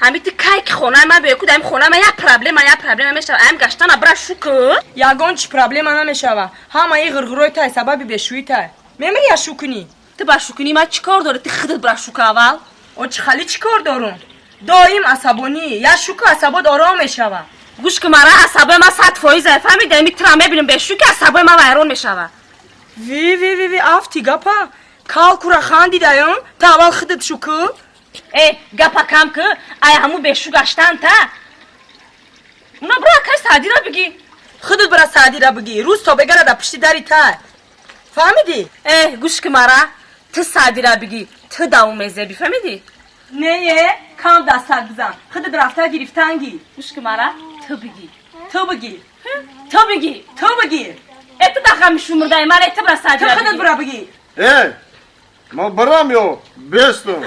Ҳами ти кай ки хонаи ман биёй, ку дар хонаи ман як проблема, як проблема мешава. Аям гаштана бира шу ку. Ягон чи проблема намешава. Ҳамаи ғирғирои тай сабаби бешӯӣ тай. Мемири, я шу кунӣ. Ту ба шукунӣ ман чӣ кор дорӣ? Ту худат бира шу ку аввал. О, чӣ хали чӣ кор дорум? Доим асабонӣ. Я шу ку, асабот ором мешава. Гӯш ку мара, асабои ман 100%. Фаҳмиди? Ами тура мебинам бешу ки, асабои ман вайрон мешава. Ви, ви, ви, ви, афти гапа. Кал кура хандидаён, та аввал худат шу ку. Э, гапа кам ку, ай ҳаму бешу гаштан та. Уна бира кай Саъдира бигӣ. Худат бира Саъдира бигӣ. Рӯз то бегара дар пишти дари тай. Фаҳмидӣ? Э, гӯш ку мара, ту Саъдира бигӣ, ту даву мезебӣ, фаҳмидӣ? Не, кам дастак бизан. Худат рафта гирифтангӣ. Гӯш ку мара, ту бигӣ. Ту бигӣ. Ту бигӣ. Ту бигӣ. Э, ту дахами шумурдаи ман, э, ту бира Ту Саъдира худат бигӣ. бира бигӣ. Э, ман барам ё бестум.